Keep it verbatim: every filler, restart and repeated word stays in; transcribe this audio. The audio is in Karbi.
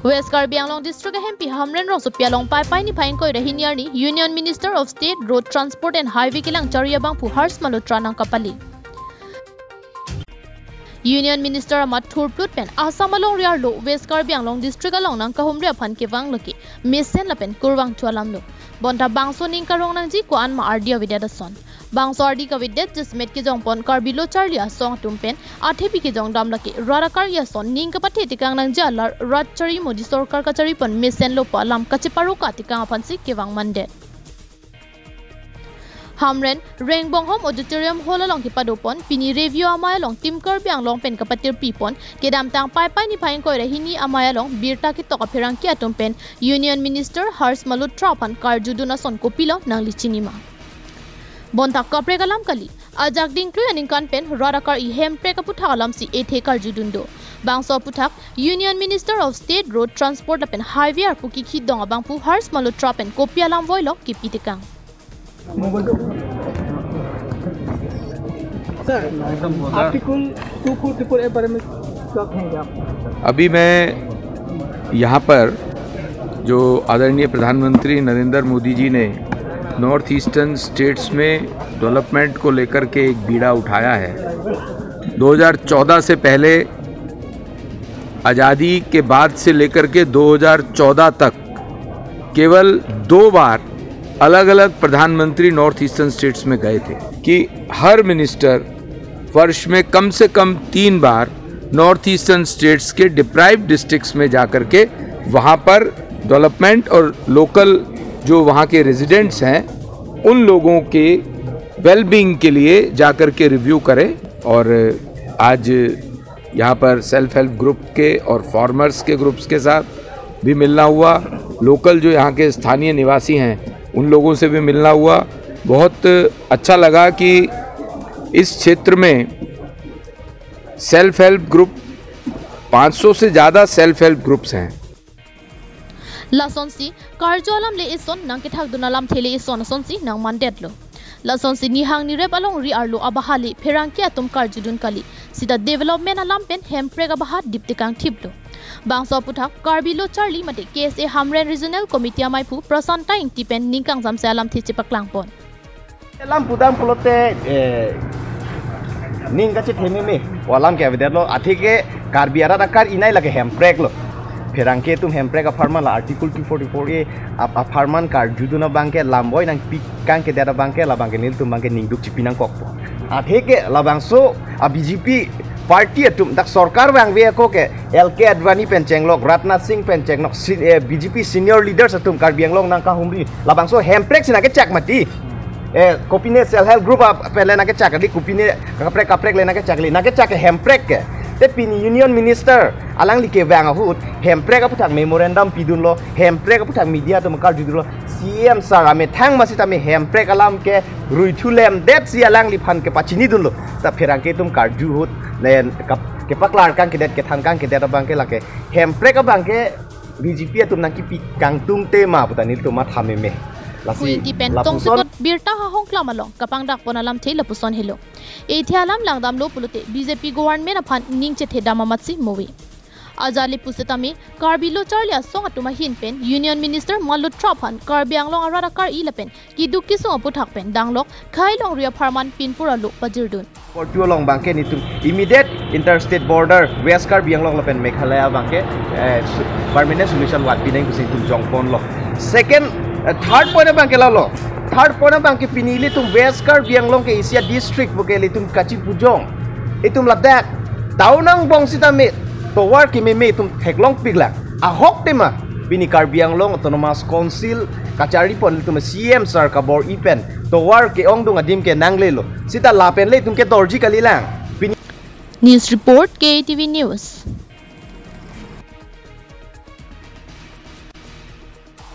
West Karbi Anglong District ahempi Hamren rongsopi along Paipai niphai ingkoi ra hini arni Union Minister of State Road Transport and Highway kelang chari abangphu Harsh Malhotra nangkapale. Union Minister amat thurplut pen Assam alongri arlo West Karbi Anglong District along nangkahumri aphan kevang lake mesen lapen kurvangthu alamlo. Bonta bangso ning karong nangji ko-an ma ardi avedet ason. Bangso ardi kavedet jasemet kejongpon Karbi Lo Charli Asong atum pen athepi kejongdam lake rat akar-i ason ning kapathe tekang nangji alar rat chari Modi sorkar kacharipon mesenlo pu alam kacheparoka tekang aphansi kevang mandet. Hamren Rengbonghom Auditorium Hall along kepadopon pini Review Amei along Team Karbi Anglong pen kapatirpipon kedamtang Paipai niphai ingkoi ra hini amei along birta ketok apherangke atum pen Union Minister Harsh Malhotra aphan karjudun ason kopilo nangli chinima. Bonta kaprek alam kali, ajak dingklui aningkan pen rat akar-i hemprek aputhak alamsi ethe karjudun do. Bangso aputhak Union Minister of State Road Transport lapen Highway arpu kikhidong abangphu Harsh Malhotra pen kopi alam voilo kipi tekang. Sir, article two forty four A बारे में क्या कहेंगे आप? अभी मैं यहाँ पर जो आदरणीय प्रधानमंत्री नरेंद्र मोदी जी ने नॉर्थ ईस्टर्न स्टेट्स में डेवलपमेंट को लेकर के एक बीड़ा उठाया है। दो हज़ार चौदह से पहले, आज़ादी के बाद से लेकर के दो हज़ार चौदह तक केवल दो बार अलग-अलग प्रधानमंत्री नॉर्थ ईस्टर्न स्टेट्स में गए थे कि हर मिनिस्टर वर्ष में कम से कम तीन बार नॉर्थ ईस्टर्न स्टेट्स के डिप्राइव्ड डिस्ट्रिक्ट्स में जाकर के वहाँ पर डेवलपमेंट और लोकल जो वहाँ के रेजिडेंट्स हैं, उन लोगों के वेलबींग के लिए जाकर के रिव्यू करें। और आज यहाँ पर सेल्फ हेल्प ग्रुप के और फार्मर्स के ग्रुप्स के साथ भी मिलना हुआ, लोकल जो यहाँ के स्थानीय निवासी हैं उन लोगों से भी मिलना हुआ। बहुत अच्छा लगा कि इस क्षेत्र में सेल्फ हेल्प ग्रुप, पाँच सौ से ज़्यादा सेल्फ हेल्प ग्रुप्स हैं। Lasonsi karju alam le eson nangkethakdun alamthe le eson asonsi nangmandetlo. Lasonsi nihang nirep alongri arlo abaha le pherangke atum karjudun kali, sita development alam pen hemprek abaha diptekang thiplo. Bangso aputhak Karbi Lo Charli mate K S A Hamren Regional Committee ameiphu Prasanta Ingti pen ning kangsamse alamthe chepaklangpon. Alam pudam pulote, eh, ning kachethememe, o alam ke avedetlo, atheke Karbi arat akar-i nai lake hemprek lo. Pherangke atum hemprek apharman la Article two forty-four A ap- apharman karjudun abangke lam boi nangpikang kedet abangke labangke nelitum abangke ningduk chipi nangkokpo. Atheke labangso a B J P party atum dak sorkar vangve ako ke L K Advani pen chenglok, Rajnath Singh pen chenglok, si- eh, B J P senior leaders atum Karbi Anglong nangkahumri. Labangso hemprek si nangkechak mati. Eh, kopine self help group a pen le nangkechak kali, kopine kaprek kaprek le nangkechak kali, nangkechak ke hemprek ke. Te pini Union Minister alangli kevang ahut hemprek aputhak memorandum pidunlo, hemprek aputhak media atum karjudunlo, C M sir amethang masitame hemprek alam ke ruithulemdetsi alangliphan kepachinidunlo. Ta pherangke atum karju ahut nen kap- kepaklarkang kedet, kethankang kedet abangke lake hemprek abangke B J P atum nangkipi kangtungte ma puta nelitum mathameme. Lasi Kuinti pen lapuson tongsekot birta ha Hongklam along kapangdakpon alamthe lapuson helo. Ethe alam langdamlo pulote B J P government aphan ning chethedam amatsi move. Ajali pusitame Karbi Lo Charli Asong atum ahin pen Union Minister Malhotra aphan Karbi Anglong arat akar-i lapen keduk kesung aputhak pen danglok khei longri apharman pinpur alo pajirdun. Portu along abangke nelitum immediate interstate border West Karbi Anglong lapen Meghalaya abangke, eh, su- permanent solution vat pinang pusi nelitum jongponlo. Second, eh, third point abangke lalo. Third point abangke pini ilitum West Karbi Anglong ke isi a district puke ilitum kachipujong. Itum ladak town angbong sitame tovar kememe itum theklongpiklang. Ahok tema pini Karbi Anglong Autonomous Council kacharipon ilitum C M sir kabor-i pen tovar ke-ongdung adim ke nanglelo. Sita lapen le itum ke dorji kalilang. Pini News report, K T V News.